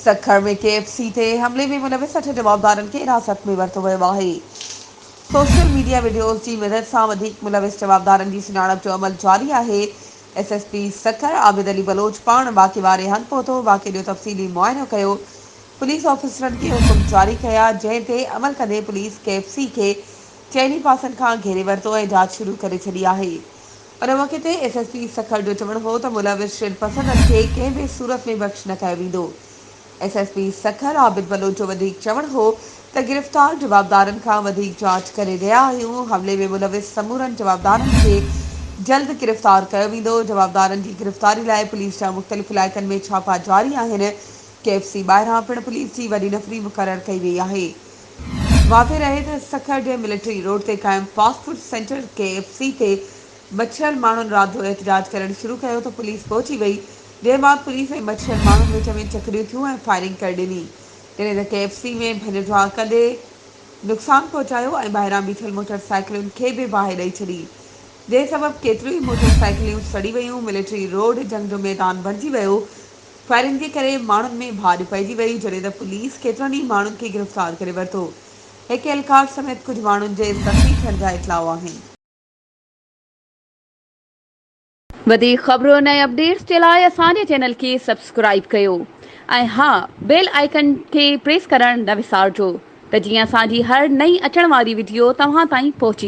Sukkur ۾ K F C تي حملي ۾ ملوث اٺ جوابدارن کي حراست ۾ ورتو ويو آهي. سوشل ميڊيا وڊيوز جي مدد سان وڌيڪ ملوث جوابدارن جي سڃاڻپ جو عمل جاري آهي. S S P Sukkur Abid Ali Baloch پاڻ واقعي واري هنڌ پهتو، واقعي جو تفصيلي معائنو ڪيو، پوليس آفيسرن کي حڪم جاري ڪيا، جنهن تي عمل ڪندي پوليس ڪي ايف سي کي چئني پاسن کان گهيري ورتو ۽ جاچ شروع ڪري ڇڏي آهي. ان موقعي تي ايس ايس پي سکر جو چوڻ هو ته ملوث شرپسندن کي ڪنهن به صورت ۾ بخش نه ڪيو ويندو. S S P Sukkur Abid Baloch جو وڌيڪ چوڻ هو ته گرفتار جوابدارن کان وڌيڪ جاچ ڪري رهيا آهيون، حملي ۾ ملوث سمورن جوابدارن کي جلد گرفتار ڪيو ويندو، جوابدارن جي گرفتاري لاء پوليس جا مختلف علائقن ۾ ڇاپا جاري آهن، ڪي ايف سي ٻاهران پڻ پوليس جي وڏي نفري مقرر ڪئي وئي آهي. واضح رهي ته سکر جي ملٽري روڊ تي قائم fast food centre K F C تي مڇريل ماڻهن رات جو احتجاج ڪرڻ شروع ڪيو ته پوليس پهچي وئي جنهن بعد پوليس ۽ مڇريل ماڻهن وچ ۾ چڪريون ٿيون ۽ فائرنگ ڪري ڏني جڏهن ته ڪي ايف سي ۾ ڀڃ ڊاهه ڪندي نقصان پهچايو ۽ ٻاهران بيٺل موٽر سائيڪلن کي به باهه ڏئي ڇڏي جنهن سبب ڪيتريون ئي موٽر سائيڪليون سڙي ويون ملٽري روڊ جنگ جو ميدان بڻجي ويو فائرنگ جي ڪري ماڻهن ۾ ڀاڄ پئجي وئي، جڏهن ته پوليس ڪيترن ئي ماڻهن کي گرفتار ڪري ورتو. هڪ اهلڪار سميت ڪجهه ماڻهن جي زخمي ٿيڻ جا اطلاع آهن. وڌيڪ خبرن ۽ اپڊيٽس جي لاء اسان جي چينل کي سبسڪرائيب ڪيو ۽ ها بيل آئيڪن کي پريس ڪرڻ نه وسارجو ته جيئن اسان جي هر نئين اچڻ واري وڊيو توهان تائين پهچي.